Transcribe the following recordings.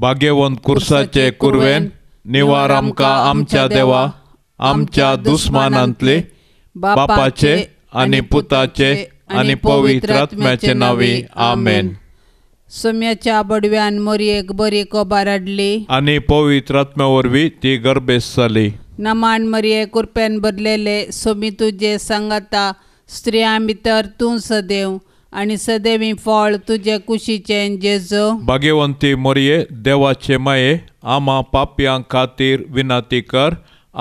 भाग्यवंत कुर्साचे कुरवेन निवार आमकां आमच्या देवा आमच्या दुस्मानांतले बापाचे आनी पुताचे आनी पवित्र आत्म्याचे नांवी आमेन. सोम्याच्या बडव्यान मोरयेक बरी कोबार हाडली आनी पवित्र आत्म्या वरवीं ती गर्भेस्त जाली. नमान मरये कुरपेन भरलेले सोमी तुजे सांगाता स्त्रियां भितर तूं सदैव आनी सदैवी फळ तुजे कुशीचें जेजू. भाग्यवंती मोरये देवाचे माये आमा पापयां खातीर विनंती कर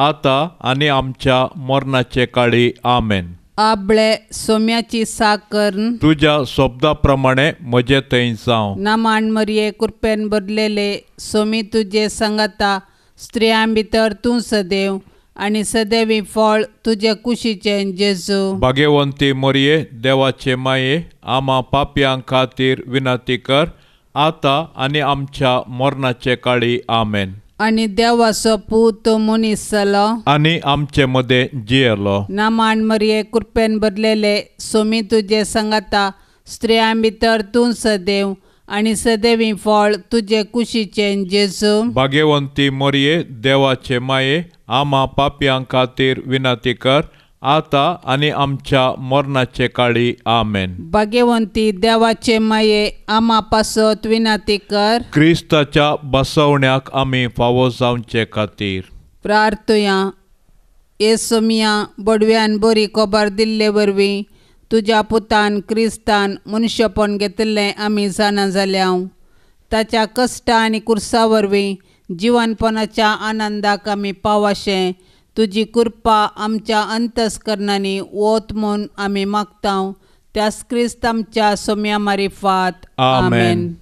आतां आनी आमच्या मरणाचे काळी आमेन. आबळे सोम्याची साकर तुज्या शब्दा प्रमाणे म्हजे थंय जावं. नमान मरये कुरपेन भरलेले सोमी तुजे सांगाता स्त्रियां भितर तूं सदैव आनी सदैवी फळ तुजे कुशीचें जेजू. भाग्यवंती मोरये देवाचे माये आमा पापयां खातीर विनंती कर आतां आनी आमच्या मरणाचे काळी आमेन. आनी देवाचो पूत मनीस जालो आनी आमचे मदें जियेलो. नमान मरये कुरपेन भरलेले सोमी तुजे सांगाता स्त्रियां भितर तूं सदैव आनी सदैवी फळ तुजे कुशीचें जेजू. भाग्यवंती मोरये देवाचे माये आमा पापयां खातीर विनंती कर आतां आनी आमच्या मरणाचे काळी आमेन. भाग्यवंती देवाचे माये आमा पासत विनंती कर क्रिस्ताच्या बसवण्याक आमी फावो जावचे खातीर. प्रार्थुया. हे सोमिया बडव्यान बरी खबर दिल्ले वरवीं तुज्या पुतान क्रिस्तान मनुष्यपण घेतिल्लें आमी जाणा जाल्या. ताच्या कश्टा आनी कुर्सा वरवीं जिवनपणाच्या आनंदाक आमी पावाशें तुजी कृपा आमच्या अंतस्करणांनी वत म्हूण आमी मागता. त्याच क्रिस्त आमच्या सोम्या मारिफात आमेन.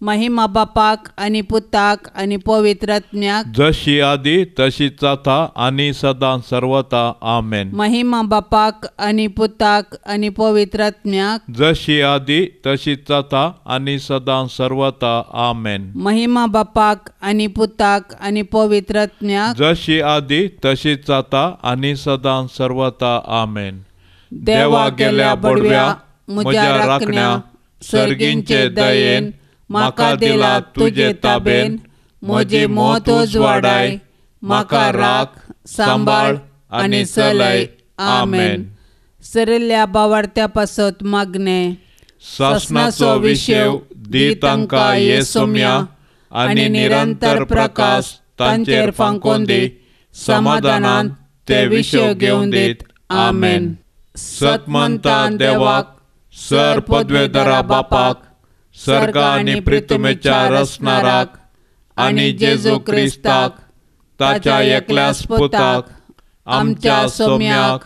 महिमा बापाक आनी पुताक आनी पवित्र आत्म्याक जशी आदी तशीच आतां आनी सदां सर्वता आमेन. महिमा बापाक आनी पुताक आनी पवित्र आत्म्याक जशी आदी तशीच आतां आनी सदां सर्वता आमेन. महिमा बापाक आनी पुताक आनी पवित्र आत्म्याक जशी आदी तशीच आतां आनी सदां सर्वता आमेन. देवा गेल्या बडव्या म्हज्या राखण्या सर्गींचे दयेन म्हाका दिला तुजे ताबेन म्हजी मोत उजवाडाय म्हाका राख सांबाळ आनी चलय आमेन. सरिल्ल्या बावार्थ्या पासत मागणे. सासणाचो विशेव दी तांकां हे सोम्या आनी निरंतर प्रकाश तांचेर फांकोवन दी समाधानान ते विशेव घेवन दीत आमेन. सतमंता देवाक सर पदवेधरा बापाक सर्गा आनी प्रितुमेच्या रचणाराक आनी जेजू क्रिस्ताक ताच्या एकल्याच पुताक आमच्या सोम्याक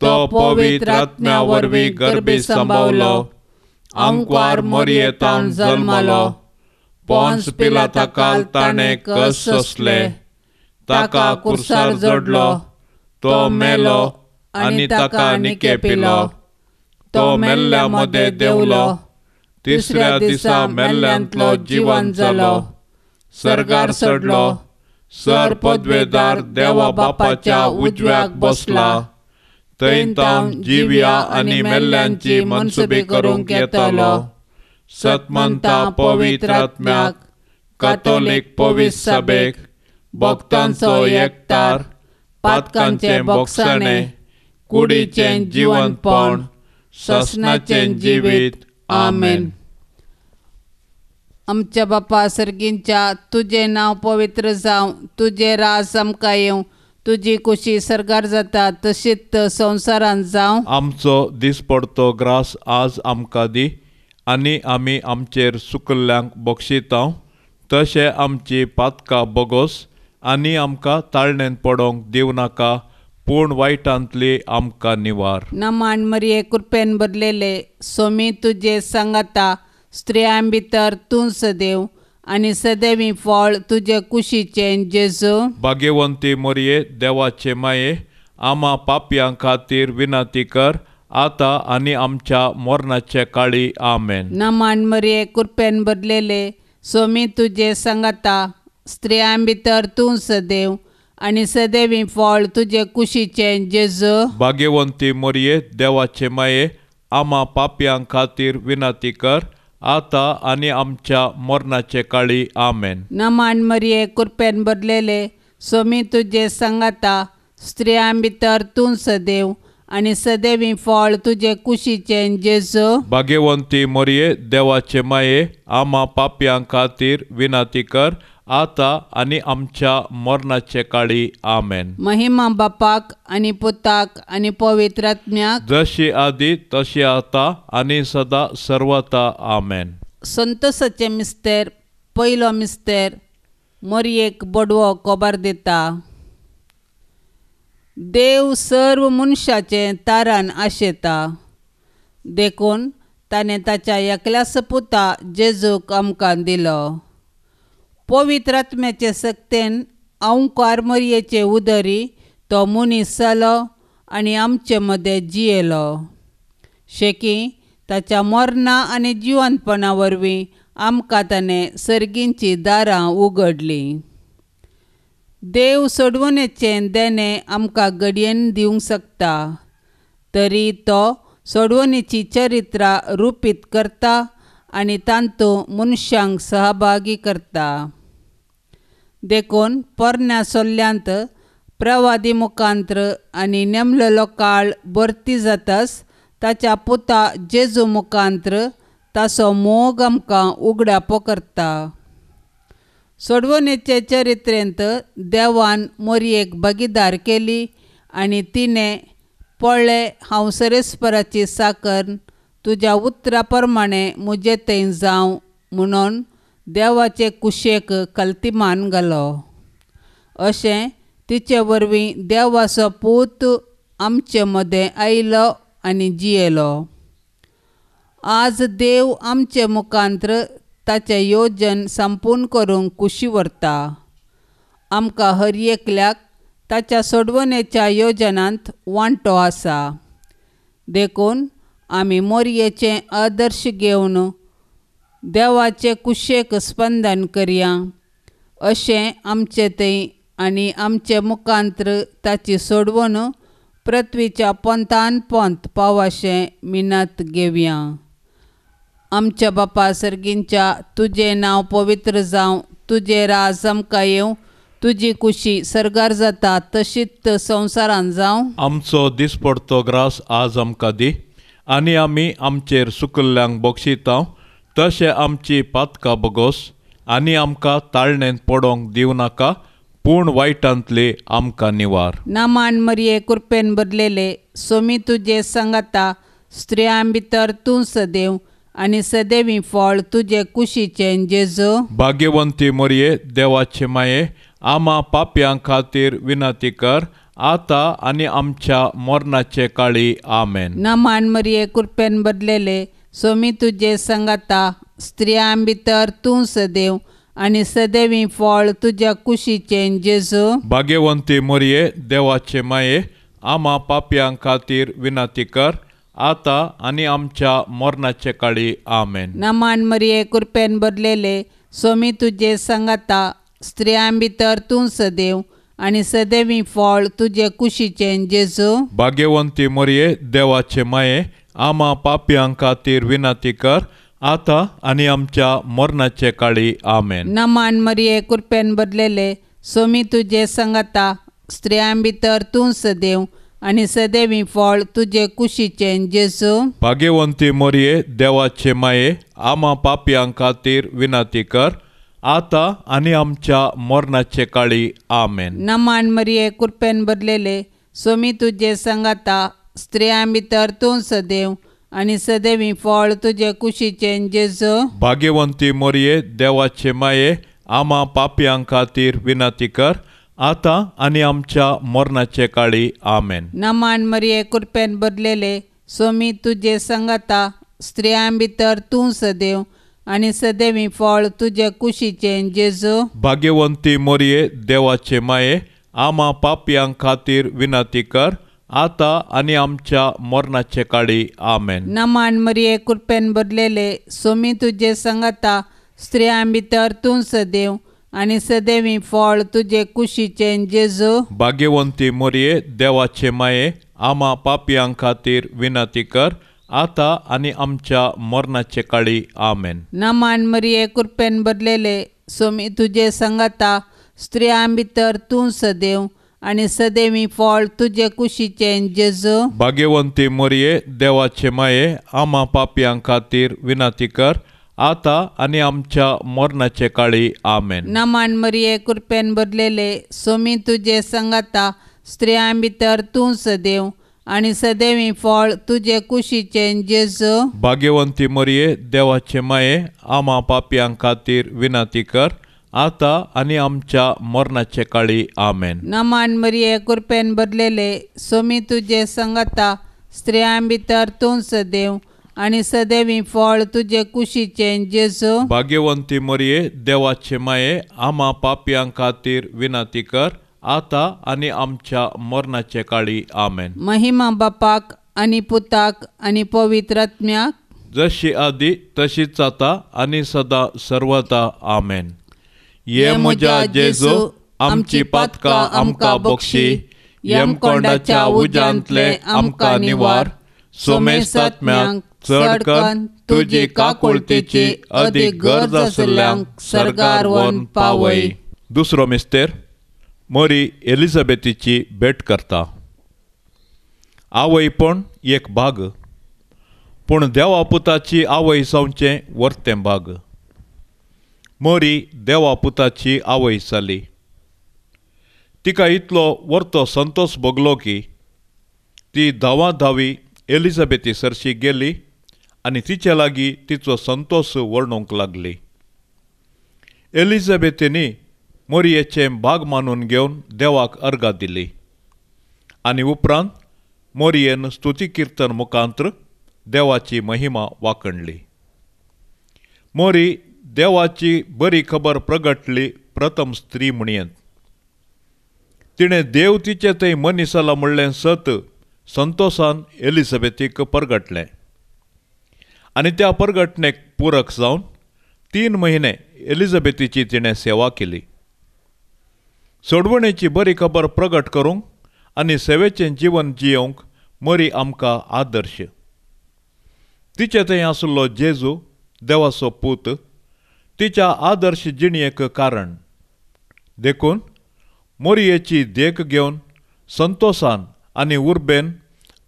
तो पवित्र आत्म्या वरवीं गर्भी सांबावलो आंकवार मोरयेतान जल्मलो पोन्स पिलाता काल ताणें कस सोंसले ताका कुर्सार जोडलो तो मेलो आनी ताका निके पिलो तो मेल्ल्या मदें देंवलो तिसऱ्या दिसा मेल्ल्यांतलो जिवन जालो सर्गार चडलो सर पदवेदार देवा बापाच्या उजव्याक बसला थंय तावन जिव्या आनी मेल्ल्यांची मनसुबी करूंक येतलो. सतमंता पवित्र आत्म्याक कातोलीक पवित्र सभेक भक्तांचो एकतार पातकांचें बोगसणें कुडीचें जिवनपण ससनाचें जिवीत आमेन. आमच्या बापा सर्गींच्या तुजें नांव पवित्र जावं तुजें राज आमकां येवं तुजी कुशी सर्गार जाता तशीच संवसारांत जावं. आमचो दिसपडतो ग्रास आज आमकां दी आनी आमी आमचेर सुकल्ल्यांक बक्षितांव तशें आमची पातकां बोगोस आनी आमकां ताळणेन पडोवंक दिवं नाका पूण वायटांतली आमकां निवार. नमान मरिये कृपेन भरलेले सोमी तुजे सांगाता स्त्रियां भितर तूं सदैव आनी सदैवी फळ तुजे कुशीचें जेजू. भाग्यवंती मरिये देवाचे माये आमा पापयां खातीर विनंती कर आतां आनी आमच्या मरणाचे काळी आमेन. नमान मरिये कृपेन भरलेले सोमी तुजे सांगाता स्त्रियां भितर तूं सदैव आनी सदैवी फळ तुजे कुशीचें जेजू. भाग्यवंती मरिये देवाचे माये आमा पापयां खातीर विनंती कर आतां आनी आमच्या मरणाचे काळी. आमेन. नमान मरिये, कृपेन भरलेले, स्वामी तुजे सांगाता, स्त्रियां भितर तूं सदैव आनी सदैवी फळ तुजे कुशीचें जेजू. भाग्यवंती मरिये, देवाचे माये, आमा पापयां खातीर विनंती कर, आतां आनी आमच्या मरणाचे काळी. आमेन. महिमा बापाक आनी पुताक आनी पवित्र आत्म्याक, जशी आदी तशी आतां आनी सदा सर्वता. आमेन. संतोषाचें मिस्तेर. पयलो मिस्तेर, मोरयेक बडवो कोबार दिता. देव सर्व मनशाचें तारान आशेता, देखून ताणें ताच्या एकल्याच पुता जेजूक आमकां दिलो. पवित्र आत्म्याचे सक्तेन अंकार मरयेचे उदरी तो मनीस जालो आनी आमचे मदें जियेलो. शेकी ताच्या मरणा आनी जिवंतपणा वरवीं आमकां ताणें सर्गींचीं दारां उगडलीं. देव सोडवणेचें देणें आमकां घडयेन दिवंक शकता, तरी तो सोडवणेची चरित्रां रुपीत करता आनी तातूंत मनशांक सहभागी करता. देखून पोरण्या सोल्ल्यांत प्रवादी मुखांत्र आनी नेमलेलो काळ भरती जाताच ताच्या पुता जेजू मुखांत्र ताचो मोग आमकां उगडापो करता. सोडवणेचे चरित्रेंत देवान मोरयेक भागीदार केली आनी तिणें पळय हांव सरेस्पराची साकर तुज्या उतरा प्रमाणे म्हजे थंय जावं म्हणून देवाचे कुशेक कल्तिमान घालो. अशें तिचे वरवीं देवाचो पूत आमचे मदें आयलो आनी जियेलो. आज देव आमचे मुखांत्र ताचें योजन संपूर्ण करूंक कुशी व्हरता. आमकां हर एकल्याक ताच्या सोडवणेच्या योजनांत वांटो आसा. देखून आमी मोरयेचें आदर्श घेवन देवाचे कुशेक स्पंदन करया. अशें आमचे थंय आनी आमचे मुखांत्र ताची सोडवण पृथ्वीच्या पोंतान पोंत पावाशें मिनत घेवया. आमच्या बापा सर्गींच्या, तुजें नांव पवित्र जावं, तुजें राज आमकां येवं, तुजी कुशी सर्गार जाता तशीच संवसारांत जावं. आमचो दिसपडतो ग्रास आज आमकां दी, आनी आमी आमचेर सुकल्ल्यांक बक्षिता तशें आमची पातकां बगोस, आनी आमकां ताळणेंत पडोंक दिवं नाका, पूण वायटांतली आमकां निवार. नामान मरिये, कृपेन भरलेले, स्वामी तुजे सांगाता, स्त्रियां भितर तूं सदैव आनी सदैवी फळ तुजे कुशीचें जेजू. भाग्यवंती मरिये, देवाचे माये, आमा पापयां खातीर विनंती कर, आतां आनी आमच्या मरणाचे काळी. आमेन. नामान मरिये, कृपेन भरलेले, स्वामी तुजे सांगाता, स्त्रियां भितर तूं सदैव आनी सदैवी फळ तुज्या कुशीचें जेजू. भाग्यवंती मरिये, देवाचे माये, आमा पापयां खातीर विनंती कर, आतां आनी आमच्या मरणाचे काळी. आमेन. नामान मरिये, कृपेन भरलेले, स्वामी तुजे सांगाता, स्त्रियां भितर तूं सदैव आनी सदैवी फळ तुजे कुशीचें जेजू. भाग्यवंती मरिये, देवाचे माये, आमा पापयां खातीर विनंती कर, आतां आनी आमच्या मरणाचे काळी. आमेन. नमान मरिये, कृपेन भरलेले, स्वामी तुजे सांगाता, स्त्रियां भितर तूं सदैव आनी सदैवी फळ तुजे कुशीचें जेजू. भाग्यवंती मरिये, देवाचे माये, आमा पापयां खातीर विनंती कर, आतां आनी आमच्या मरणाचे काळी. आमेन. नमान मरिये, कृपेन भरलेले, स्वामी तुजे सांगाता, स्त्रियां भितर तूं सदैव आनी सदैवी फळ तुजे कुशीचें जेजू. भाग्यवंती मरिये, देवाचे माये, आमा पापयां खातीर विनंती कर, आतां आनी आमच्या मरणाचे काळी. आमेन. नमान मरिये, कृपेन भरलेले, स्वामी तुजे सांगाता, स्त्रियां भितर तूं सदैव आनी सदैवी फळ तुजे कुशीचें जेजू. भाग्यवंती मरिये, देवाचे माये, आमा पापयां खातीर विनंती कर, आतां आनी आमच्या मरणाचे काळी. आमेन. नमान मरिये, कृपेन भरलेले, स्वामी तुजे सांगाता, स्त्रियां भितर तूं सदैव आनी सदैवी फळ तुजे कुशीचें जेजू. भाग्यवंती मरिये, देवाचे माये, आमा पापयां खातीर विनंती कर, आतां आनी आमच्या मरणाचे काळी. आमेन. नमान मरिये, कृपेन भरलेले, सोमी तुजे संगाता, स्त्रियां भितर तूं सदैव आनी सदैवी फळ तुजे कुशीचें जेजू. भाग्यवंती मरिये, देवाचे माये, आमा पापयां खातीर विनंती कर, आतां आनी आमच्या मरणाचे काळी. आमेन. नमान मरिये, कृपेन भरलेले, सोमी तुजे संगाता, स्त्रियां भितर तूं सदैव आनी सदैवी फळ तुजे कुशीचें जेजू. भाग्यवंती मरिये, देवाचे माये, आमा पापयां खातीर विनंती कर, आतां आनी आमच्या मरणाचे काळी. आमेन. नमान मरिये, कृपेन भरलेले, सोमी तुजे संगाता, स्त्रियां भितर तूं सदैव आनी सदैवी फळ तुजे कुशीचें जेजू. भाग्यवंती मरिये, देवाचे माये, आमा पापयां खातीर विनंती कर, आतां आनी आमच्या मरणाचे काळी. आमेन. महिमा बापाक आनी पुताक आनी पवित्र आत्म्याक, जशी आदी तशीच आतां आनी सदां सर्वदा. आमेन. ये म्हज्या जेजू, आमची पातकां आमकां बक्षी, यमकोंडाच्या उज्यांतले आमकां निवार, सोमेस्तात्म्यांक चड करून तुजी काकुळतेची अदीक गरज आशिल्ल्यांक सर्गार व्हरून पावय. दुसरो मिस्तेर मरी एलिझाबेथीची भेट करता. आवयपण एक भाग, पूण देवा पुताची आवय जावचें वर्तें भाग. मरी देवा पुताची आवय जाली. तिका इतलो वर्तो संतोष भोगलो की ती धांवा धांवी एलिझाबेथी सरशी गेली आनी तिचे लागीं तिचो संतोष वर्णूंक लागली. एलिझाबेथीनी मोरयेचें भाग मानून घेवन देवाक अर्गां दिली आनी उपरांत मोरयेन स्तुती किर्तन मुखांत्र देवाची महिमा वाखणली. मोरी देवाची बरी खबर प्रगटली प्रथम स्त्री म्हणयेत. तिणें देव तिचे थंय मनीस जाला म्हणलें सत संतोषान एलिझाबेथीक परगटलें आनी त्या परगटणेक पुरक जावन 3 म्हयने एलिझाबेथीची तिणें सेवा केली. सोडवणेची बरी खबर प्रगट करूंक आनी सेवेचें जीवन जियोवंक मरी आमकां आदर्श. तिचे थंय आशिल्लो जेजू देवाचो पूत तिच्या आदर्श जिणेक कारण. देखून मोरयेची देख घेवन संतोषान आनी उर्बेन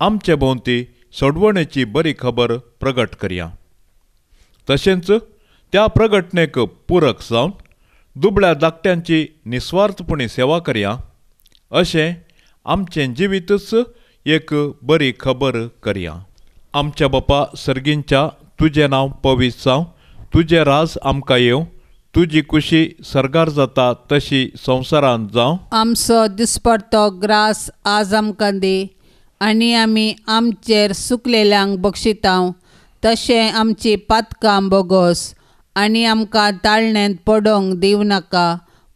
आमचे भोंवती सोडवणेची बरी खबर प्रगट करया. तशेंच त्या प्रगटणेक पुरक जावन दुबळ्या धाकट्यांची निस्वार्थपणी सेवा करया. अशें आमचें जिवीतच एक बरी खबर करया. आमच्या बापा सर्गींच्या, तुजें नांव पवित्र जावं, तुजें राज आमकां येवं, तुजी कुशी सर्गार जाता तशी संवसारांत जावं. आमचो दिसपडतो ग्रास आज आमकां दी आनी आमी आमचेर सुकलेल्यांक बक्षितांव तशें आमची पातकां बोगोस आनी आमकां ताळण्यांत पडोंक दिवं नाका,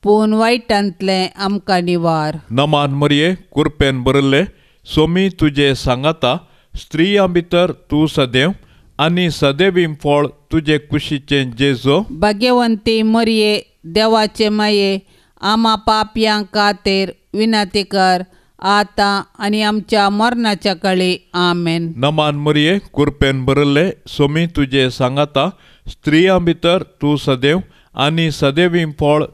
पूण वायटांतलें आमकां निवार. नमान मरये, कुरपेन भरिल्ले, सोमी तुजे सांगाता, स्त्रियां भितर तूं सदैव आनी सदैवी फळ तुजे कुशीचें जेजो. भाग्यवंती मरये, देवाचे माये, आमा पापयां खातीर विनंती कर, आतां आनी आमच्या मरणाच्या काळी. आमेन. नमान मरये, कुरपेन भरिल्ले, सोमी तुजे सांगाता, स्त्रियां भितर तूं सदैव आनी सदैवी फळ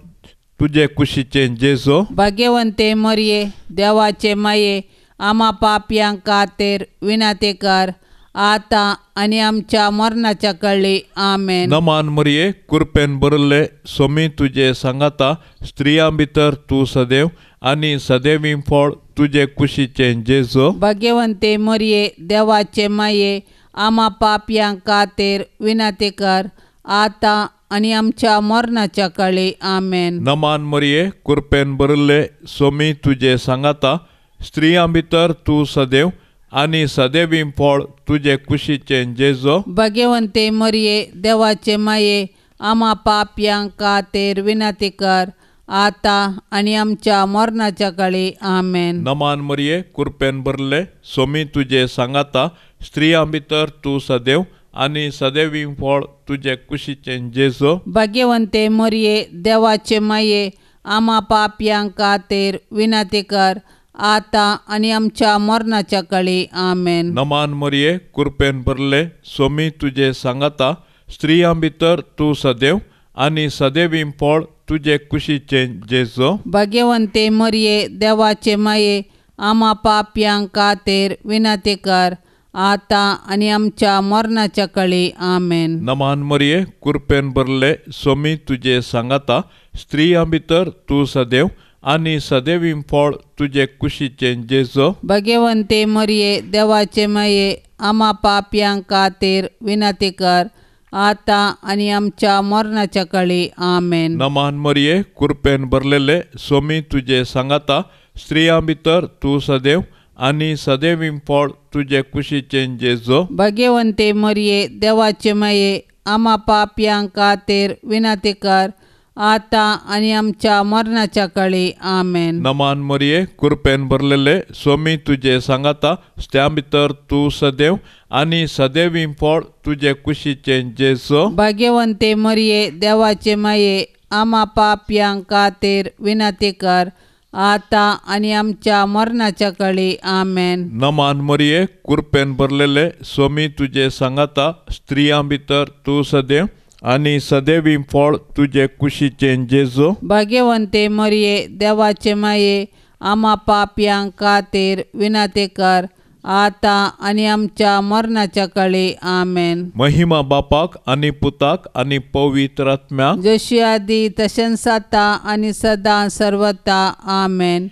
तुजे कुशीचें जेजो. भाग्यवंते मरये, देवाचे माये, आमा पापयां खातीर विनंती कर, आतां आनी आमच्या मरणाच्या काळी. आमेन. नमान मरये, कुरपेन भरिल्ले, सोमी तुजे सांगाता, स्त्रियां भितर तूं सदैव आनी सदैवी फळ तुजे कुशीचें जेजो. भाग्यवंते मरये, देवाचे माये, आमा पापयां खातीर विनंती कर, आतां आनी आमच्या मरणाच्या काळी. आमेन. नमान मरये, कुरपेन भरिल्ले, सोमी तुजे सांगाता, स्त्रियां भितर तूं सदैव आनी सदैवी फळ तुजे कुशीचें जेजो. भाग्यवंते मरये, देवाचे माये, आमा पापयां खातीर विनंती कर, आतां आनी आमच्या मरणाच्या काळी. आमेन. नमान मरये, कुरपेन भरिल्ले, सोमी तुजे सांगाता, स्त्रियां भितर तूं सदैव आनी सदैवी फळ तुजे कुशीचें जेजो. भाग्यवंते मरये, देवाचे माये, आमा पापयां खातीर विनंती कर, आतां आनी आमच्या मरणाच्या काळी. आमेन. नमान मरिये, कृपेन भरले, सोमी तुजे सांगाता, स्त्रियां भितर तूं सदैव आनी सदैवी फळ तुजे कुशीचें जेजू. भाग्यवंते मरिये, देवाचे माये, आमा पापयां खातीर विनंती कर, आतां आनी आमच्या मरणाच्या काळी. आमेन. नमान मरिये, कृपेन भरले, सोमी तुजे सांगाता, स्त्रियां भितर तूं सदैव आनी सदैवी फळ तुजे कुशीचें जेजू. भाग्यवंते मरिये, देवाचे माये, आमा पापयां खातीर विनंती कर, आतां आनी आमच्या मरणाच्या काळी. आमेन. नमान मरिये, कृपेन भरलेले, सोमी तुजे सांगाता, स्त्रियां भितर तूं सदैव आनी सदैवी फळ तुजे कुशीचें जेजू. भाग्यवंते मरिये, देवाचे माये, आमा पापयां खातीर विनंती कर, आतां आनी आमच्या मरणाच्या काळी. आमेन. नमान मरिये, कृपेन भरलेले, सोमी तुजे सांगाता, स्त्रियां भितर तूं सदैव आनी सदैवी फळ तुजे कुशीचें जेजू. भाग्यवंते मरिये, देवाचे माये, आमा पापयां खातीर विनंती कर, आतां आनी आमच्या मरणाच्या काळी. आमेन. नमान मरिये, कृपेन भरलेले, सोमी तुजे सांगाता, स्त्रियां भितर तूं सदैव आनी सदैवी फळ तुजे कुशीचें जेजू. भाग्यवंते मरिये, देवाचे माये, आमा पापयां खातीर विनंती कर, आतां आनी आमच्या मरणाच्या काळी. आमेन. महिमा बापाक आनी पुताक आनी पवित्र आत्म्याक, जशी आदी तशेंच आतां आनी सदां सर्वता. आमेन.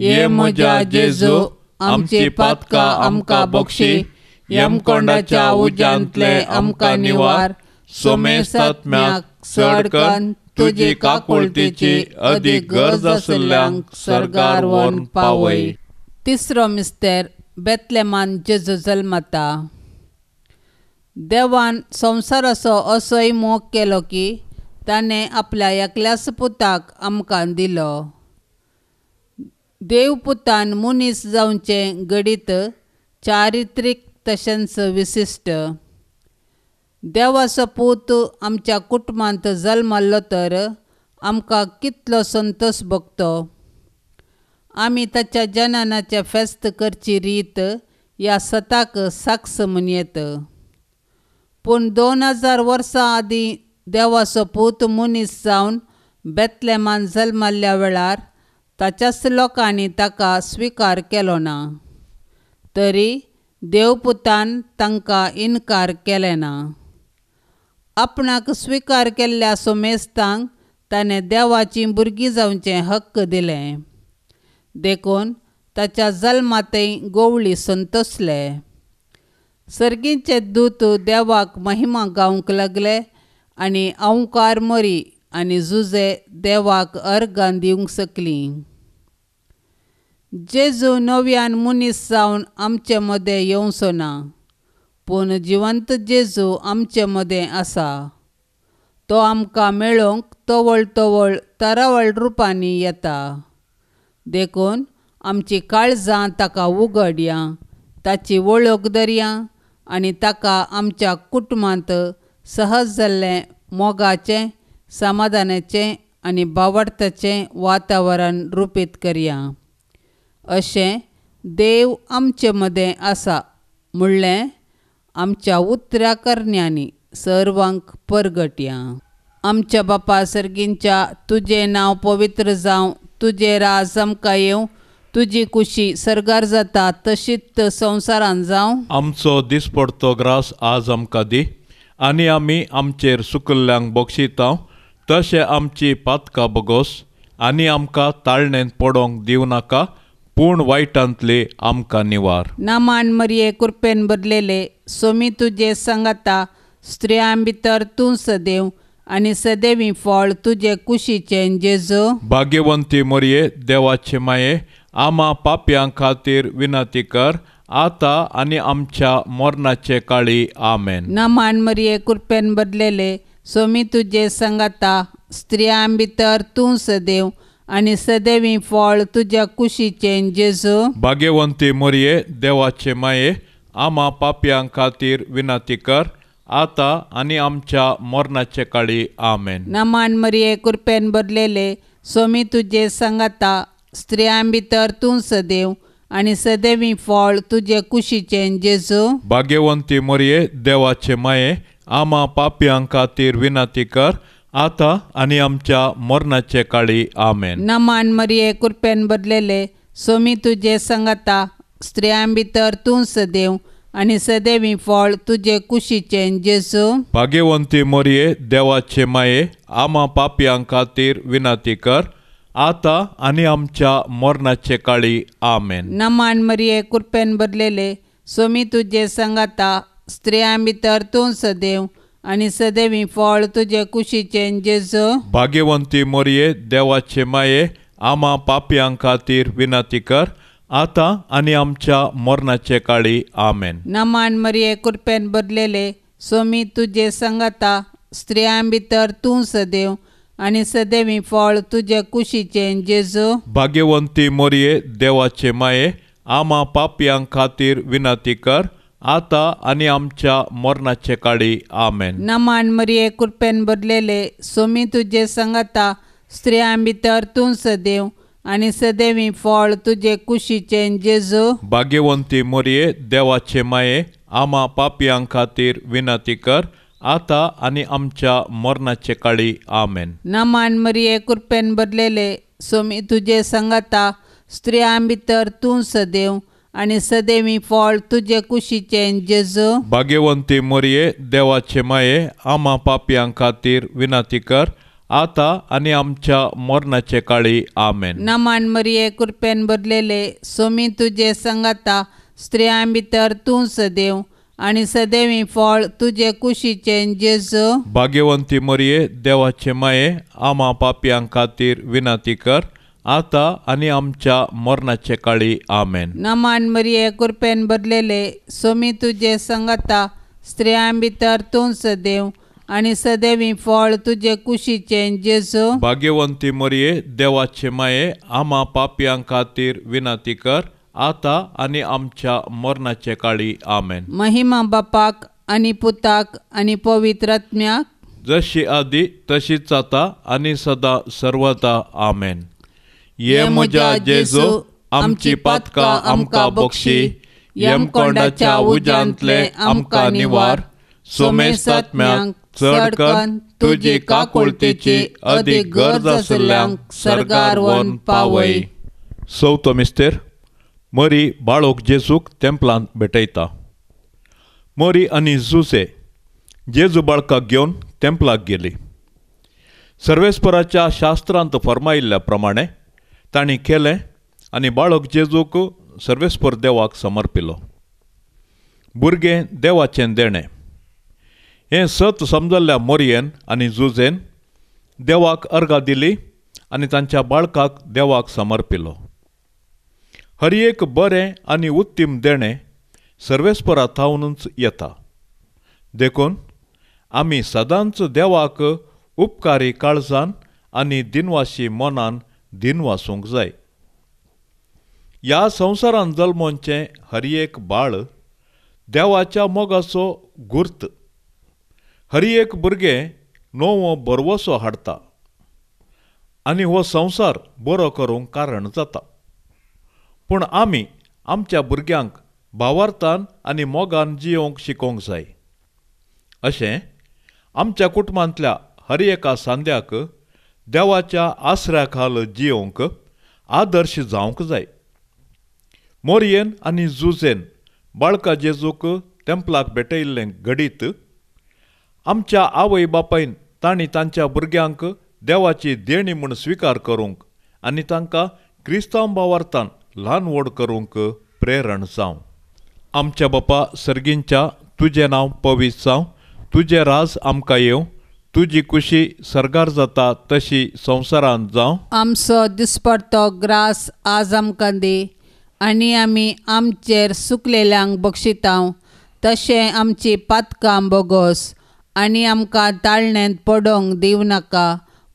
ये म्हज्या जेजू, आमची पातकां आमकां बक्षी, यमकोंडाच्या उज्यांतले आमकां निवार, सोमेस्तात्म्याक चड करून तुजी काकुळतीची अदीक गरज आशिल्ल्यांक सर्गार व्हरून पावय. तिसरो मिस्तेर, बेतलेमान जेजू जल्मता. देवान संवसाराचो असोय मोग केलो की ताणें आपल्या एकल्याच पुताक आमकां दिलो. देव पुतान मनीस जावचें घडीत चारित्रीक तशेंच विशिश्ट. देवाचो पूत आमच्या कुटुंबांत जल्मल्लो तर आमकां कितलो संतोश भोगतो. आमी ताच्या जननाचें फेस्त करची रीत ह्या सताक साक्ष म्हणयेत. पूण 2000 वर्सां आदीं देवाचो पूत मनीस जावन बेतलेमान जल्मल्ल्या वेळार ताच्याच लोकांनी ताका स्विकार केलो ना, तरी देवपुतान तांकां इनकार केलें ना. आपणाक स्विकार केल्ल्या सोमेस्तांक ताणें देवाचीं भुरगीं जावचें हक्क दिलें. देखून ताच्या जल्मांतय गोवळी संतोसले. सर्गीचे दूत देवाक महिमा गावंक लागले आनी अंवकार मरी आनी जुजे देवाक अर्गां दिवंक शकलीं. जेजू नव्यान मनीस जावन आमचे मदें येवचो ना, पूण जिवंत जेजू आमचे मदें आसा. तो आमकां मेळोवंक तवळ तवळ तरावळ रुपांनी येता. देखून आमची काळजां ताका उगडया, ताची वळख धरया आनी ताका आमच्या कुटुंबांत सहज जाल्लें मोगाचें, समाधानाचें आनी भावार्थाचें वातावरण रुपीत करया. अशें देव आमचे मदें आसा म्हणलें आमच्या उतरा करण्यांनी सर्वांक परगटया. आमच्या बापा सर्गींच्या, तुजें नांव पवित्र जावं, तुजें राज आमकां येवं, तुजी कुशी सर्गार जाता तशीच संवसारान जावं. आमचो दिसपडतो ग्रास आज आमकां दी, आनी आमी आमचेर सुकल्ल्यांक बक्षिता तशें आमची पातकां बगोस, आनी आमकां ताळणेंत पडोंक दिवं नाका, पूण वायटांतले आमकां निवार. नामान मरिये, कृपेन भरलेले, सोमी तुजे सांगाता, स्त्रियां भितर तूं सदैव आनी सदैवी फळ तुजे कुशीचें जेजू. भाग्यवंती मरिये, देवाचे माये, आमा पापयां खातीर विनंती कर, आतां आनी आमच्या मरणाचे काळी. आमेन. नामान मरिये, कृपेन भरलेले, सोमी तुजे सांगाता, स्त्रियां भितर तूं सदैव आनी सदैवी फळ तुज्या कुशीचें जेजू. भाग्यवंती मरिये, देवाचे माये, आमा पापयां खातीर विनंती कर, आतां आनी आमच्या मरणाचे काळी. आमेन. नामान मरिये, कृपेन भरलेले, सोमी तुजे सांगाता, स्त्रियां भितर तूं सदैव आनी सदैवी फळ तुजे कुशीचें जेजू. भाग्यवंती मरिये देवाचे माये, आमा पापयां खातीर विनंती कर आतां आनी आमच्या मरणाचे काळी. आमेन. नमान मरिये, कृपेन भरलेले, सोमी तुजे संगता, स्त्रियां भितर तूं सदैव आनी सदैवी फळ तुजे कुशीचें जेजू. भाग्यवंती मरिये देवाचे माये, आमा पापयां खातीर विनंती कर आतां आनी आमच्या मरणाचे काळी. आमेन. नमान मरिये, कृपेन भरलेले, सोमी तुजे संगता, स्त्रियां भितर तूं सदैव आनी सदैवी फळ तुजे कुशीचें जेजू. भाग्यवंती मरिये देवाचे माये, आमा पापयां खातीर विनंती कर आतां आनी आमच्या मरणाचे काळी. आमेन. नमान मरिये, कृपेन भरलेले, सोमी तुजे संगता, स्त्रियां भितर तूं सदैव आनी सदैवी फळ तुजे कुशीचें जेजू. भाग्यवंती मरिये देवाचे माये, आमा पापयां खातीर विनंती कर आतां आनी आमच्या मरणाचे काळी. आमेन. नमान मरिये, कृपेन भरलेले, सोमी तुजे संगता, स्त्रियां भितर तूं सदैव आनी सदैवी फळ तुजे कुशीचें जेजू. भाग्यवंती मरिये देवाचे माये, आमा पापयां खातीर विनंती कर आतां आनी आमच्या मरणाचे काळी. आमेन. नमान मरिये, कृपेन भरलेले, सोमी तुजे संगता, स्त्रियां भितर तूं सदैव आनी सदैवी फळ तुजे कुशीचें जेजू. भाग्यवंती मरिये देवाचे माये, आमा पापयां खातीर विनंती कर आतां आनी आमच्या मरणाचे काळी. आमेन. नमान मरिये, कृपेन भरलेले, सोमी तुजे संगता, स्त्रियां भितर तूं सदैव आनी सदैवी फळ तुजे कुशीचें जेजू. भाग्यवंती मरिये देवाचे माये, आमा पापयां खातीर विनंती कर आतां आनी आमच्या मरणाचे काळी. आमेन. नमान मरिये, कृपेन भरलेले, सोमी तुजे संगता, स्त्रियां भितर तूं सदैव आनी सदैवी फळ तुजे कुशीचें जेजू. भाग्यवंती मरिये देवाचे माये, आमा पापयां खातीर विनंती कर आतां आनी आमच्या मरणाचे काळी. आमेन. महिमा बापाक आनी पुताक आनी पवित्र आत्म्याक, जशी आदी तशीच आतां आनी सदा सर्वदा. आमेन. ये म्हज्या जेजू, आमची पातकां आमकां बक्षी, यमकोंडाच्या उज्यांतले आमकां निवार, सोमेस्तात्म्याक चड करून तुजी काकुळतेची अदीक गरज आशिल्ल्यांक सर्गार व्हरून पावय. चवथो मिस्तेर. मरी बाळोक जेजूक तेंपलांत भेटयता. मरी आनी जुसे जेजू बाळकाक घेवन तेंपलाक गेली. सर्वेस्पराच्या शास्त्रांत फर्मायिल्ल्या प्रमाणे तांणी केलें आनी बाळक जेजूक सर्वेस्पर देवाक समर्पिलो. भुरगें देवाचें देणें हें सत समजल्ल्या मोरयेन आनी जुझेन देवाक अर्गां दिली आनी तांच्या बाळकाक देवाक समर्पिलो. हर एक बरें आनी उत्तीम देणें सर्वेस्परा थावनूच येता. देखून आमी सदांच देवाक उपकारी काळजान आनी दिनवाशी मनान दिनवासूंक जाय. ह्या संवसारान जल्मोवचें हर एक बाळ देवाच्या मोगाचो गुर्त. हर एक भुरगें नवो भरवसो हाडटा आनी हो संवसार बरो करूंक कारण जाता. पूण आमी आमच्या भुरग्यांक भावार्थान आनी मोगान जियोवंक शिकोवंक जाय. अशें आमच्या कुटुंबांतल्या हर एका सांद्याक देवाच्या आसऱ्या खाल जियोवंक आदर्श जावंक जाय. मोरयेन आनी जुझेन बाळका जेजूक तेंपलाक भेटयिल्लें घडीत आमच्या आवय बापायन तांणी तांच्या भुरग्यांक देवाची देणी म्हूण स्विकार करूंक आनी तांकां क्रिस्तांव भावार्थान ल्हान व्हड करूंक प्रेरण जावं. आमच्या बापा सर्गींच्या, तुजें नांव पवित्र जावं, तुजें राज आमकां येवं, तुजी कुशी सर्गार जाता तशी संवसारांत जावं. आमचो दिसपडतो ग्रास आज आमकां दी आनी आमी आमचेर सुकलेल्यांक बक्षितांव तशें आमची पातकां बोगोस आनी आमकां ताळण्यांत पडोंक दिवं नाका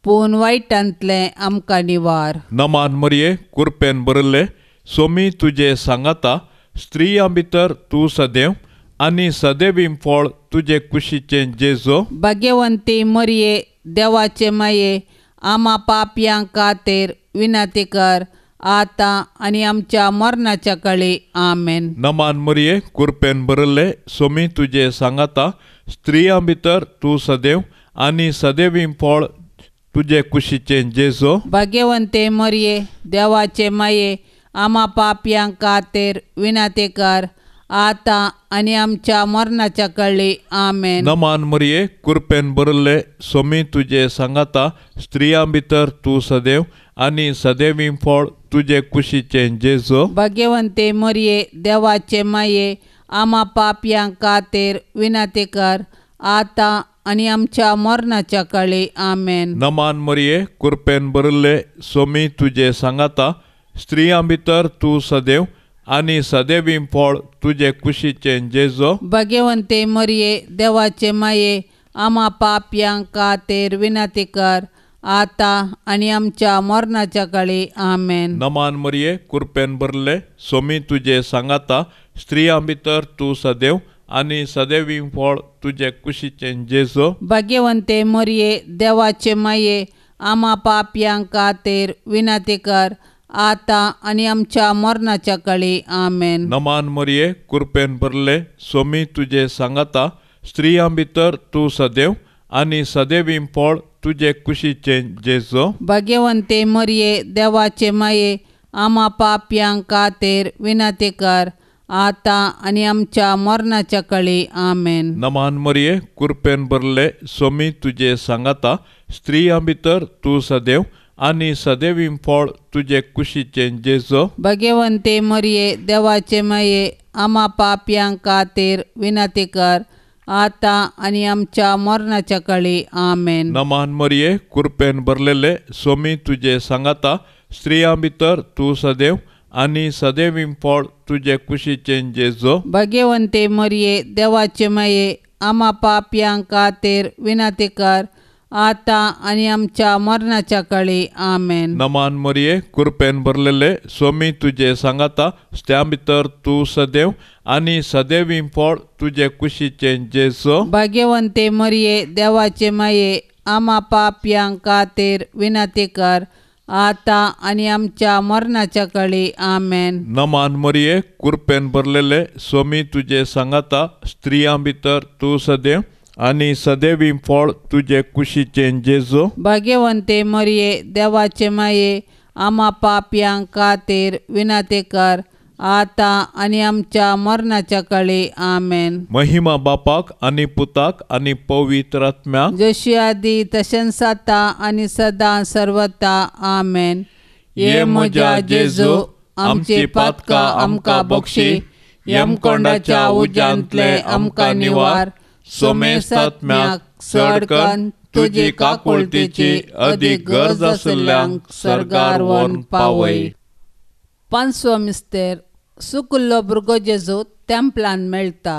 पूण वायटांतलें आमकां निवार. नमान मरये, कुरपेन भरिल्ले, सोमी तुजे सांगाता, स्त्रियां भितर तूं सदैव आनी सदैवी फळ तुजे कुशीचें जेजो. भाग्यवंती मरये, देवाचे माये, आमा पापयां खातीर विनंती कर आतां आनी आमच्या मरणाच्या काळी. आमेन. नमान मरिये, कुरपेन भरले, सोमी तुजे सांगाता, स्त्रियां भितर तूं सदैव आनी सदैवी फळ तुजे कुशीचें जेजो. भाग्यवंते मरिये, देवाचे माये, आमा पापयां खातीर विनंती कर, आतां आनी आमच्या मरणाच्या काळी. आमेन. नमान मरिये, कुरपेन भरले, सोमी तुजे सांगाता, स्त्रियां भितर तूं सदैव आनी सदैवी फळ तुजे कुशीचें जेजो. भाग्यवंते मरिये, देवाचे माये, आमा पापयां खातीर विनंती कर, आतां आनी आमच्या मरणाच्या काळी. आमेन. नमान मरिये, कुरपेन भरले, सोमी तुजे सांगाता, स्त्रियां भितर तूं सदैव आनी सदैवी फळ तुजे कुशीचें जेजो. भाग्यवंते मरिये, देवाचे माये, आमा पापयां खातीर विनंती कर, आतां आनी आमच्या मरणाच्या काळी. आमेन. नमान मरिये, कुरपेन भरले, सोमी तुजे सांगाता, स्त्रियां भितर तूं सदैव आनी सदैवी फळ तुजे कुशीचें जेजो. भाग्यवंते मरिये, देवाचे माये, आमा पापयां खातीर विनंती कर, आतां आनी आमच्या मरणाच्या काळी. आमेन. नमान मरिये, कुरपेन भरले, सोमी तुजे सांगाता, स्त्रियां भितर तूं सदैव आनी सदैवी फळ तुजे कुशीचें जेजो. भाग्यवंते मरिये, देवाचे माये, आमा पापयां खातीर विनंती कर, आतां आनी आमच्या मरणाच्या काळी. आमेन. नमान मरिये, कुरपेन भरले, सोमी तुजे सांगाता, स्त्रियां भितर तूं सदैव आनी सदैवी फळ तुजे कुशीचें जेजो. भाग्यवंते मरिये, देवाचे माये, आमा पापयां खातीर विनंती कर, आतां आनी आमच्या मरणाच्या काळी. आमेन. नमान मरिये, कुरपेन भरलेले, सोमी तुजे सांगाता, स्त्रियां भितर तूं सदैव आनी सदैवी फळ तुजे कुशीचें जेजो. भाग्यवंते मरिये, देवाचे माये, आमा पापयां खातीर विनंती कर, आतां आनी आमच्या मरणाच्या काळी. आमेन. नमान मरिये, कुरपेन भरलेले, सोमी तुजे सांगाता, स्त्रियां भितर तूं सदैव आनी सदैवी फळ तुजे कुशीचें जेजो. भाग्यवंते मरिये, देवाचे माये, आमा पापयां खातीर विनंती कर, आतां आनी आमच्या मरणाच्या काळी. आमेन. नमान मरिये, कुरपेन भरलेले, सोमी तुजे सांगाता, स्त्रियां भितर तूं सदैव आनी सदैवी फळ तुजे कुशीचें जेजो. भाग्यवंते मरिये, देवाचे माये, आमा पापयां खातीर विनंती कर, आतां आनी आमच्या मरणाच्या काळी. आमेन. महिमा बापाक आनी पुताक आनी पवित्र आत्म्याक, जशी आदी तशेंच आतां आनी सदां सर्वता. आमेन. ये म्हज्या जेजू, आमची पातकां आमकां बक्षी, यमकोंडाच्या उज्यांतले आमकां निवार, सोमेस्तात्म्याक चडकन तुजी काकुळतीची अदीक गरज आशिल्ल्यांक सर्गार व्हरून पावय. पांचवो मिस्तेर, सुकुल्लो भुरगो जेजू तेंपलान मेळटा.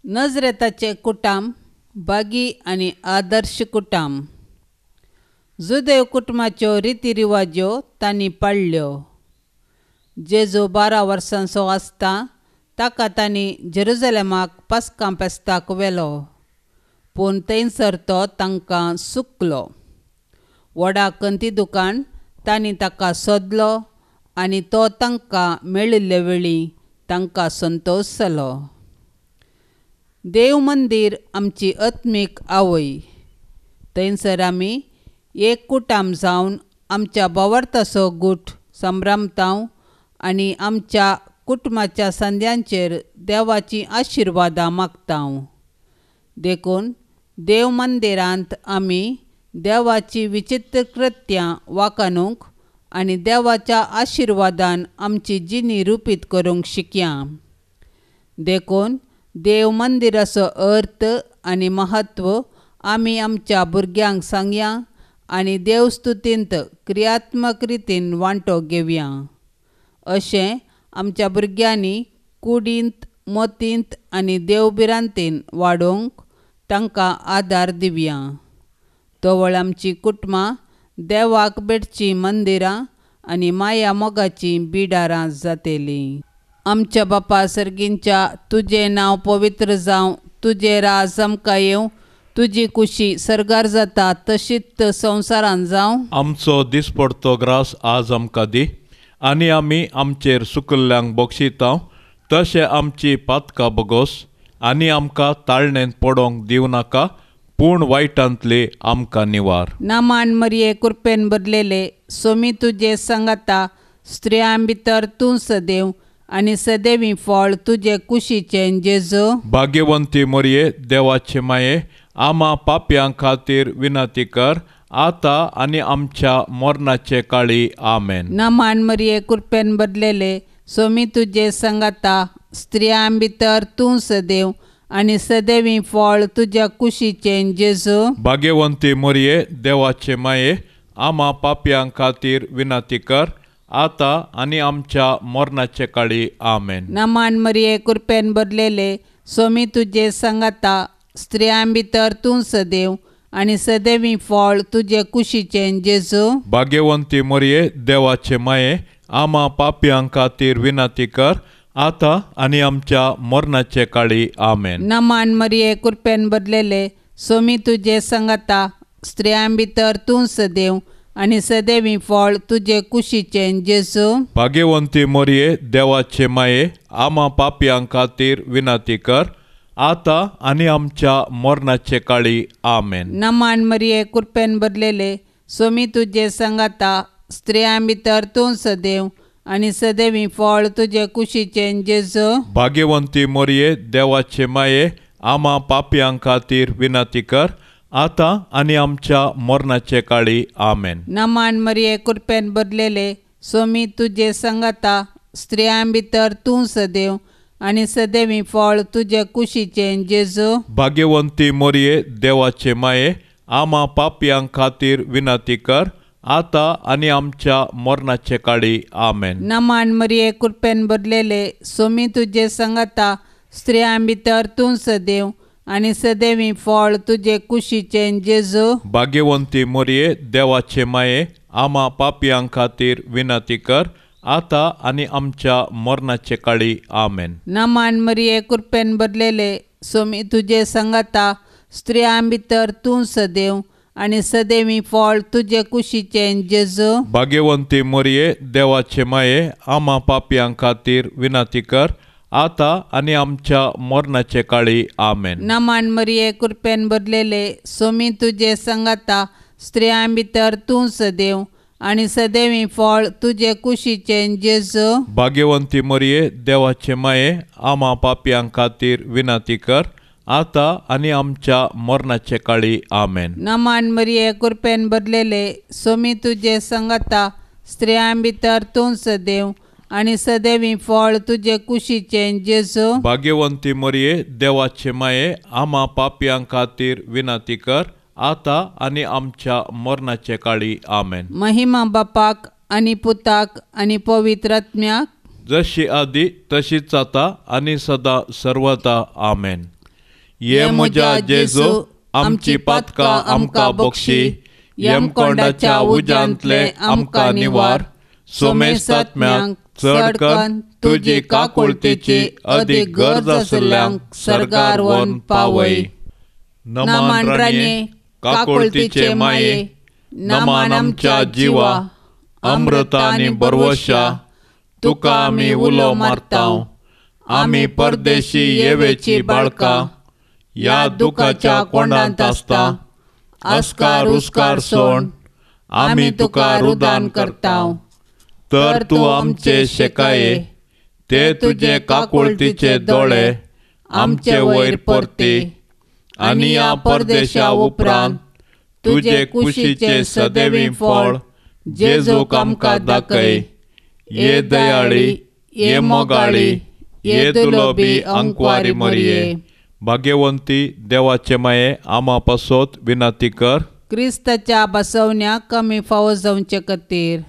नजरेताचें कुटाम बागी आनी आदर्श कुटाम. जुदेव कुटुंबाच्यो रिती रिवाज्यो तांणी पाळ्ळ्यो. जेजू 12 वर्सांचो आसता ताका तांणी जेरुजलेमाक पास्कां फेस्ताक व्हेलो, पूण थंयसर तो तांकां सुकलो. व्हडा खंती दुकान तांणी ताका सोदलो आनी तो तांकां मेळिल्ले वेळी तांकां संतोश जालो. देव मंदीर आमची आत्मीक आवय. थंयसर आमी एक कुटाम जावन आमच्या भावार्थाचो गूट संभ्रमता आनी आमच्या कुटुंबाच्या संद्यांचेर देवाचीं आशिर्वादां मागता. देखून देव मंदिरांत आमी देवाची विचित्र कृत्यां वाखाणूंक आनी देवाच्या आशिर्वादान आमची जिणी रुपीत करूंक शिकया. देखून देव मंदिराचो अर्थ आनी महत्व आमी आमच्या भुरग्यांक सांगया आनी देवस्तुतींत क्रियात्मक रितीन वांटो घेवया. अशें आमच्या भुरग्यांनी कुडींत, मतींत आनी देवभिरांतीन वाडोवंक तांकां आदार दिवया. तवळ आमची कुटुंबां देवाक भेटचीं मंदिरां आनी माया मोगाचीं बिडारां जातलीं. आमच्या बापा सर्गींच्या, तुजें नांव पवित्र जावं, तुजें राज आमकां येवं, तुजी कुशी सर्गार जाता तशीच संवसारान जावं. आमचो दिसपडतो ग्रास आज आमकां दी आनी आमी आमचेर सुकल्ल्यांक बक्षिता तशें आमची पातकां बगोस आनी आमकां ताळणेंत पडोंक दिवं नाका पूण वायटांतली आमकां निवार. नामान मरिये कृपेन भरलेले सोमी तुजे सांगाता स्त्रियां भितर तूं सदैव आनी सदैवी फळ तुजे कुशीचें जेजू. भाग्यवंती मरिये देवाचे माये आमा पापयां खातीर विनंती कर आतां आनी आमच्या मरणाचे काळी. आमेन. नामान मरिये कृपेन भरलेले सोमी तुजे सांगाता स्त्रियां भितर तूं सदैव आनी सदैवी फळ तुज्या कुशीचें जेजू. भाग्यवंती मरिये देवाचे माये आमा पापयां खातीर विनंती कर आतां आनी आमच्या मरणाचे काळी. आमेन. नामान मरिये कृपेन भरलेले सोमी तुजे सांगाता स्त्रियां भितर तूं सदैव आनी सदैवी फळ तुजे कुशीचें जेजू. भाग्यवंती मरिये देवाचे माये आमा पापयां खातीर विनंती कर आतां आनी आमच्या मरणाचे काळी. आमेन. नामान मरिये कृपेन भरलेले सोमी तुजे सांगाता स्त्रियां भितर तूं सदैव आनी सदैवी फळ तुजे कुशीचें जेजू. भाग्यवंती मरिये देवाचे माये आमा पापयां खातीर विनंती कर आतां आनी आमच्या मरणाचे काळी. आमेन. नामान मरिये कृपेन भरलेले सोमी तुजे सांगाता स्त्रियां भितर तूं सदैव आनी सदैवी फळ तुजे कुशीचें जेजू. भाग्यवंती मरिये देवाचे माये आमा पापयां खातीर विनंती कर आतां आनी आमच्या मरणाचे काळी. आमेन. नामान मरिये कृपेन भरलेले सोमी तुजे सांगाता स्त्रियां भितर तूं सदैव आनी सदैवी फळ तुजे कुशीचें जेजू. भाग्यवंती मरिये देवाचे माये आमा पापयां खातीर विनंती कर आतां आनी आमच्या मरणाचे काळी. आमेन. नामान मरिये कृपेन भरलेले सोमी तुजे सांगाता स्त्रियां भितर तूं सदैव आनी सदैवी फळ तुजे कुशीचें जेजू. भाग्यवंती मरिये देवाचे माये आमा पापयां खातीर विनंती कर आतां आनी आमच्या मरणाचे काळी. आमेन. नामान मरिये कृपेन भरलेले सोमी तुजे सांगाता स्त्रियां भितर तूं सदैव आनी सदैवी फळ तुजे कुशीचें जेजू. भाग्यवंती मरिये देवाचे माये आमा पापयां खातीर विनंती कर आतां आनी आमच्या मरणाचे काळी. आमेन. नामान मरिये कृपेन भरलेले सोमी तुजे सांगाता स्त्रियां भितर तूं सदैव आनी सदैवी फळ तुजे कुशीचें जेजू. भाग्यवंती मरिये देवाचे माये आमा पापयां खातीर विनंती कर आतां आनी आमच्या मरणाचे काळी. आमेन. नामान मरिये कृपेन भरलेले सोमी तुजे सांगाता स्त्रियां भितर तूं सदैव आनी सदैवी फळ तुजे कुशीचें जेजू. भाग्यवंती मरिये देवाचे माये आमा पापयां खातीर विनंती कर आतां आनी आमच्या मरणाचे काळी. आमेन. महिमा बापाक आनी पुताक आनी पवित्र आत्म्याक, जशी आदी तशीच आतां आनी सदा सर्वदा. आमेन. ये म्हज्या जेजू आमची पातकां आमकां बक्षी, यमकोंडाच्या उज्यांतले आमकां निवार, सोमेस्तात्म्यांक चड करून तुजी काकुळतेची अदीक गरज आशिल्ल्यांक सर्गार व्हरून पावय. नमान राणये काकुळतेचे माये, नमान आमच्या जिवा अमृता आनी बरवशा, तुका आमी उलो मारता. आमी परदेशी येवेची बाळकां ह्या दुखाच्या कोंडांत आसता. अस्कार उस्कार सोण आमी तुका रुदान करता. तर तूं आमचे शेकाये ते तुजे काकुळतीचे दोळे आमचे वयर परती आनी ह्या परदेशा उपरांत तुजे कुशीचे सदैवी फळ जेजूक आमकां दाखय. ये दयाळी, ये मोगाळी, ये दुलोबी अंकवारी मरिये, भाग्यवंती देवाचे माये आमा पासत विनंती कर. क्रिस्ताच्या बसवण्याक कमी फावो जावचे खातीर.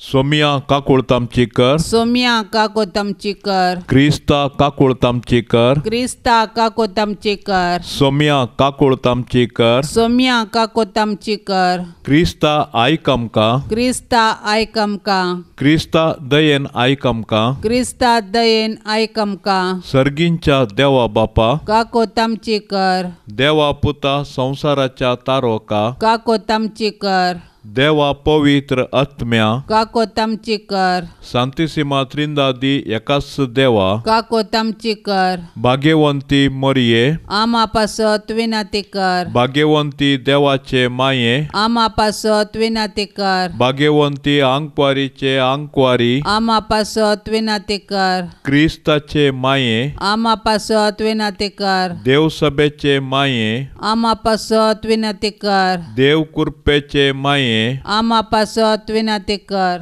सोमिया काकूळत आमची कर. सोमिया काकूत आमची कर. क्रिस्ता काकूळत आमची कर. क्रिस्ता काकूत आमची कर. सोमिया काकूळत आमची कर. सोमिया काकूत आमची कर. क्रिस्ता आयक आमकां. क्रिस्ता आयक आमकां. क्रिस्ता दयेन आयक आमकां. क्रिस्ता दयेन आयक आमकां. सर्गींच्या देवा बापा काकूत आमची कर. देवा पुता संवसाराच्या तारोका काकूत आमची कर. देवा पवित्र आत्म्या काकूत आमची कर. सांतिसिमा त्रिंदादी एकाच देवा काकूत आमची कर. भाग्यवंती मरिये आमा पासत विनंती कर. भाग्यवंती देवाचे माये आमा पासत विनंती कर. भाग्यवंती आंकवारीचे आंकवारी आमा पासत विनंती कर. क्रिस्ताचे माये आमा पासत विनंती कर. देवसभेचे माये आमा पासत विनंती कर. देव कृपेचे माये आमा पासत विनंती कर.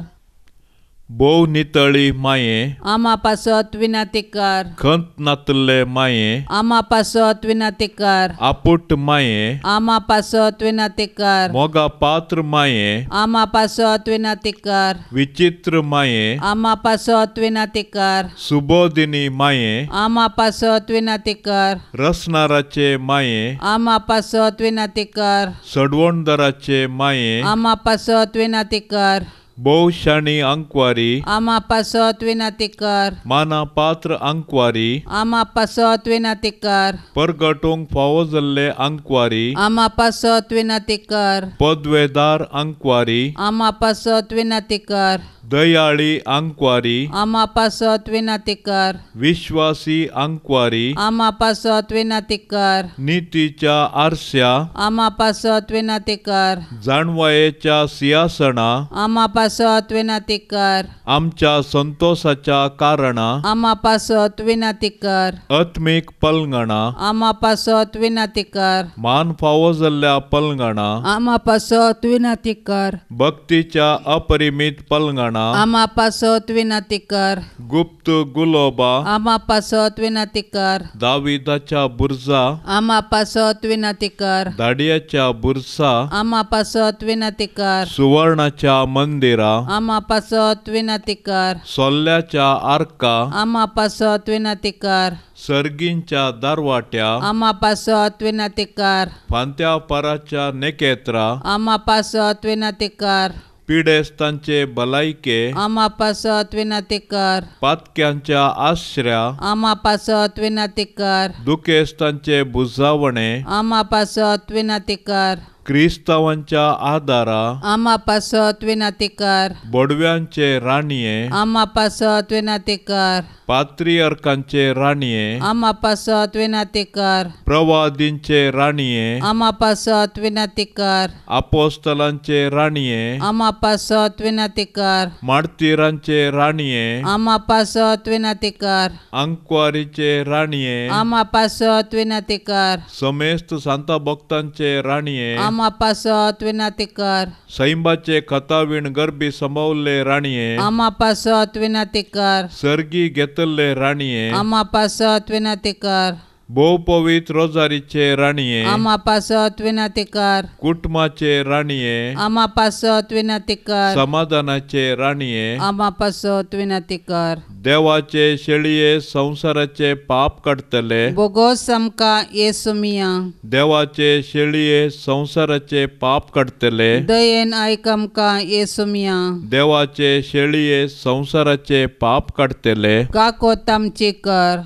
भोव नितळी माये आमा पासत विनंती कर. खंत नातल्ले माये आमा पासत विनंती कर. आपुट माये आमा पासत विनंती कर. मोगा पात्र माये आमा पासत विनंती कर. विचित्र माये आमा पासत विनंती कर. सुबोधिनी माये आमा पासत विनंती कर. रसनाराचे माये आमा पासत विनंती कर. सडवणदाराचे माये आमा पासत विनंती कर. भोव शाणी आंकवारी आमा पासत विनंती कर. माना पात्र आंकवारी आमा पासत विनंती कर. परगटूंक फावो जाल्ले आंकवारी आमा पासत विनंती कर. पदवेदार आंकवारी आमा पासत विनंती कर. दयाळी आंकवारी आमा पासत विनंती कर. विश्वासी आंकवारी आमा पासत विनंती कर. नितीच्या आरस्या आमा पासत विनंती कर. जाणवायेच्या सिंहासना आमा पासत विनंती कर. आमच्या संतोषाच्या कारणा आमा पासत विनंती कर. आत्मीक पलंगणा आमा पासत विनंती कर. मान फावो जाल्ल्या पलंगणा आमा पासत विनंती कर. भक्तीच्या अपरिमीत पलंगणा आमा पासत विनंती कर. गुप्त गुलोबा आमा पासत विनंती कर. दाविदाच्या बुरजा आमा पासत विनंती कर. दाडियाच्या बुरसा आमा पासत विनंती कर. सुवर्णाच्या मंदिरा आमा पासत विनंती कर. सोल्ल्याच्या आर्का आमा पासत विनंती कर. सर्गींच्या दारवाट्या आमा पासत विनंती कर. फांत्या पाराच्या नेकेत्रा आमा पासत विनंती कर. पिडेस्तांचे भलायके आमा पासत विनंती कर. पातक्यांच्या आश्र्या आमा पासत विनंती कर. दुखेस्तांचे बुजावणे आमा पासत विनंती कर. क्रिस्तावांच्या आदारा आमा पासत विनंती कर. बोडव्यांचे राणये आमा पासत विनंती कर. पात्रियर्कांचे राणये आमा पासत विनंती कर. प्रवादींचे राणये आमा पासत विनंती कर. आपोस्तलांचे राणये आमा पासत विनंती कर. मार्तीरांचे राणये आमा पासत विनंती कर. आंकवारीचे राणये आमा पासत विनंती कर. समेस्त सांता भक्तांचे राणये आमा पासत विनंती कर. सैंबाचे खतावीण गर्भी समवल्ले राणये आमा पासत विनंती कर. सर्गी घेतल्ले राणये आमा पासत विनंती कर. भोव पवित्र रोजारीचे राणये आमा पासत विनंती कर. कुटुंबाचे राणये आमा पासत विनंती कर. समाधानाचे राणये आमा पासत विनंती कर. देवाचे शेळये संवसाराचे पाप काडटले बोगोस आमकां येसू मिया. देवाचे शेळये संवसाराचे पाप काडटले दयेन आयक आमकां येसू मिया. देवाचे शेळये संवसाराचे पाप काडटले काकूत आमची कर.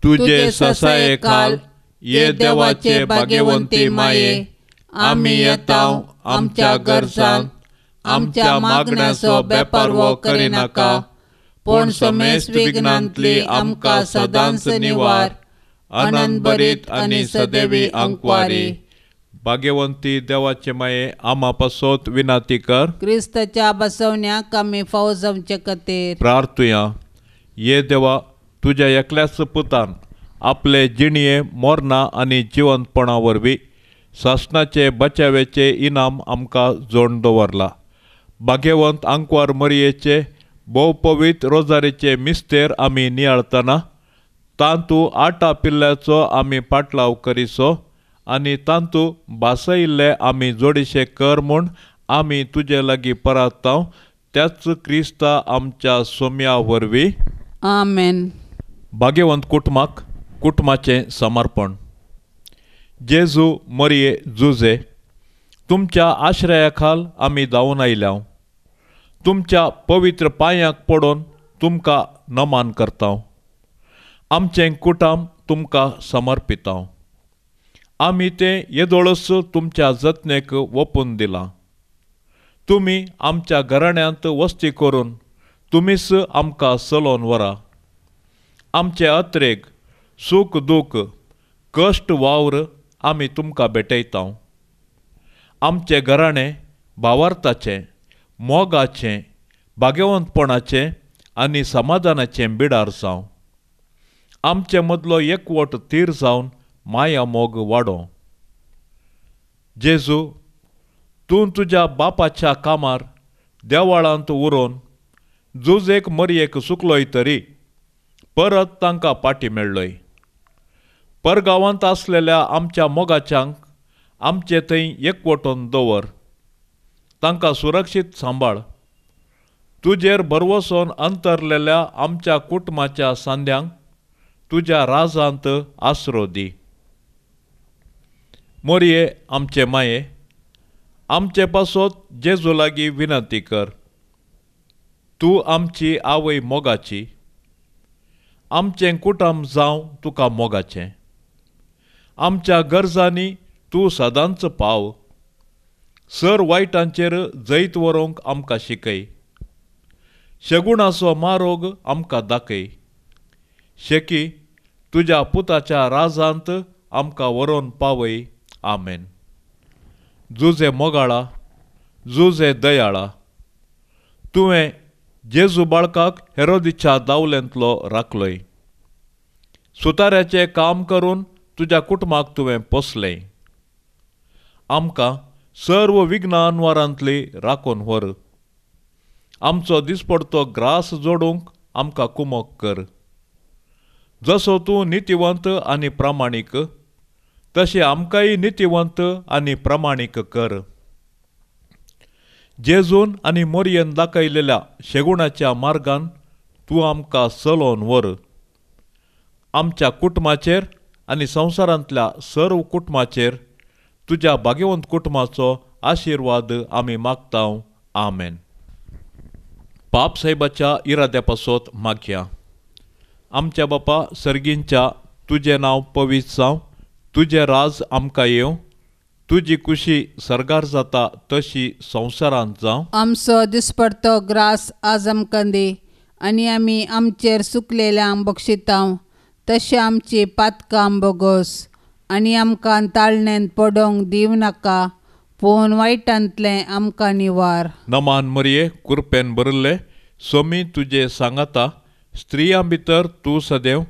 तुझे ससाये खाल ये देवाचे भाग्यवंती माये आमी येता आमच्या गरजान आमच्या मागण्याचो बेपारवो करिनाका पूण समेस्त विघ्नांतली आमकां सदांच निवार. आनंद भरीत आनी सदैवी आंकवारी. भाग्यवंती देवाचे माये आमा पासत विनंती कर. क्रिस्ताच्या बसवण्याक आमी फावो जावचे खातीर प्रार्थुया. ये देवा तुज्या एकल्याच पुतान आपले जिणये मोरना आनी जिवंतपणा वरवीं सासणाचे बचाव्याचे इनाम आमकां जोडून दवरला. भाग्यवंत आंकवार मरयेचे भोव पवित्र रोजारीचे मिस्तेर आमी नियाळतना तांतू आटा पिल्ल्याचो आमी पाटलाव करिसो आनी तांतू भासयिल्ले आमी जोडीशे कर म्हूण आमी तुजे लागीं परातांव. त्याच क्रिस्ता आमच्या सोम्या वरवीं. आमेन. भाग्यवंत कुटुंबाक कुटुंबाचें समर्पण. जेजू मरिये जुजे, तुमच्या आश्रया खाल आमी धांवून आयल्या. तुमच्या पवित्र पांयांक पडून तुमकां नमान करता. आमचें कुटुंब तुमकां समर्पिता. आमी तें येदोळच तुमच्या जतनेक ओपून दिलां. तुमी आमच्या घराण्यांत वस्ती करून तुमीच आमकां चलोवन व्हरा. आमचे अत्रेग, सूख दूख, कश्ट वावर आमी तुमकां भेटयता. आमचें घराणें भावार्थाचें, मोगाचें, भाग्यवंतपणाचें आनी समाधानाचें बिडार जावं. आमचे मदलो एकवट थीर जावन माया मोग वाडोवं. जेजू, तूं तुज्या बापाच्या कामार देवाळांत उरोवन जुजेक मरयेक सुकलोय तरी परत तांकां पाटी मेळ्ळोय. परगांवांत आसलेल्या आमच्या मोगाच्यांक आमचे थंय एकवटून दवर. तांकां सुरक्षीत सांबाळ. तुजेर भरवसोन अंतरलेल्या आमच्या कुटुंबाच्या सांद्यांक तुज्या राजांत आसरो दी. मोरये आमचे माये, आमचे पासत जेजू लागीं विनंती कर. तूं आमची आवय मोगाची. आमचें कुटुंब जावं तुका मोगाचें. आमच्या गरजांनी तूं सदांच पाव. सर वायटांचेर जैत व्हरूंक आमकां शिकय. शगुणाचो मारोग आमकां दाखय. शेकी तुज्या पुताच्या राजांत आमकां व्हरोन पावय. आमेन. जुजे मोगाळा, जुजे दयाळा, तुवें जेजू बाळकाक हेरोदीच्या दावलेंतलो राखलोय. सुताऱ्याचें काम करून तुज्या कुटुंबाक तुवें पोसलें. आमकां सर्व विघ्नानवारांतली राखून व्हर. आमचो दिसपडतो ग्रास जोडूंक आमकां कुमक कर. जसो तूं नितीवंत आनी प्रामाणीक तशें आमकांय नितीवंत आनी प्रामाणीक कर. जेजून आनी मोरयेन दाखयलेल्या शेगुणाच्या मार्गान तूं आमकां चलोवन व्हर. आमच्या कुटुंबाचेर आनी संवसारांतल्या सर्व कुटुंबाचेर तुज्या भाग्यवंत कुटुंबाचो आशिर्वाद आमी मागता. आमेन. पाप साहेबाच्या इराद्या पासत मागया. आमच्या बापा सर्गींच्या, तुजें नांव पवित्र जावं, तुजें राज आमकां येवं, तुजी कुशी सर्गार जाता तशी संवसारांत जावं. आमचो दिसपडतो ग्रास आज आमकां दी आनी आमी आमचेर सुकलेल्यांक बक्षितां तशें आमची पातकां बोगोस आनी आमकां ताळणेंत पडोवंक दिवं नाका, पूण वायटांतलें आमकां निवार. नमान मरये, कुरपेन भरिल्ले सोमी तुजे सांगाता, स्त्रियां भितर तूं सदैव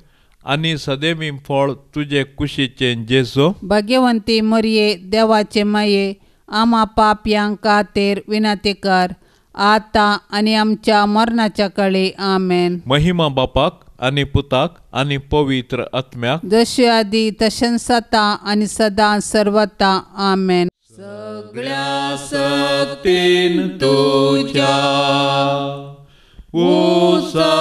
आनी सदैवी फळ तुजे कुशीचें जेजू. भाग्यवंती मरये, देवाचे माये, आमा पापयांक खातीर विनंती कर आतां आनी आमच्या मरणाच्या काळी. आमेन. महिमा बापाक आनी पुताक आनी पवित्र आत्म्याक, जशे आदी तशेंच आतां आनी सदां सर्वता. आमेन. सगळ्या सक्तीन तुज्या उसारात्म्या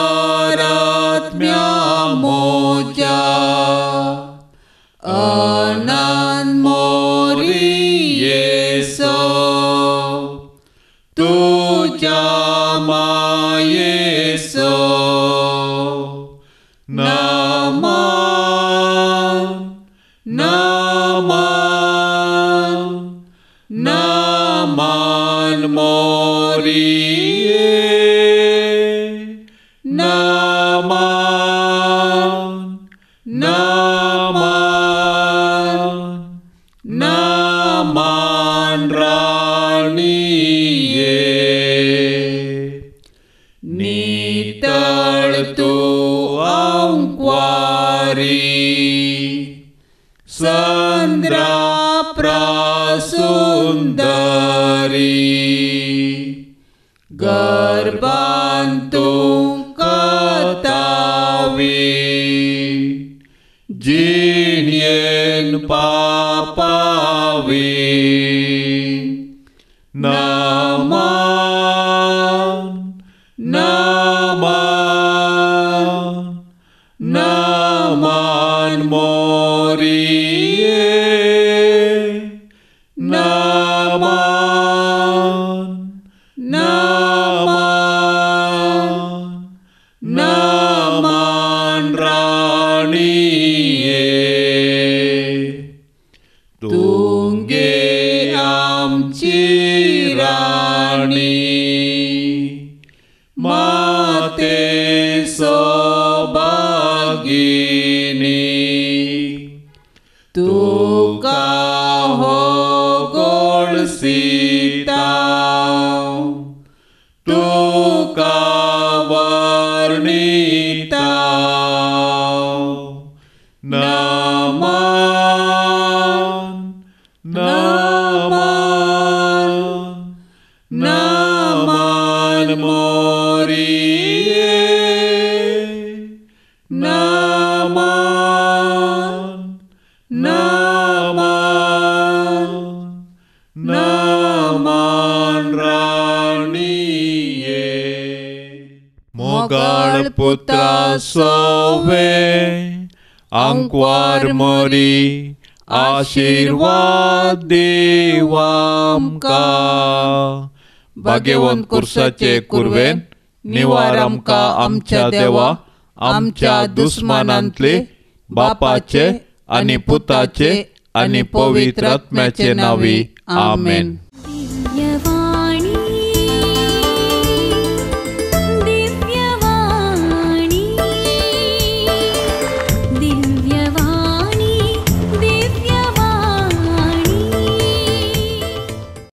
मोज्या अनंत मोरी येसो तुज्या मायेसो. नमन नमन नमन मोरिये, नमन नमन नमन राणिये. नितळ तूं आंकवारी संद्रा प्रासुंदरी, गर्भांत तूं कतावी जिणयेन पापावी. नमन राणी माते सौभागिनी तुका हो गोडसीता तुका वर्णिता नमन नमन नमन मोरिये नमन नमन नमन राणिये मोगाळ पुत्रा सोवे आंकवार मोरी आशीर्वाद देवामकां भाग्यवंत कुर्साचे कुर्वेन निवार आमकां आमच्या देवा आमच्या दुस्मानांतले बापाचे आनी पुताचे आनी पवित्र आत्म्याचे नांवी आमेन.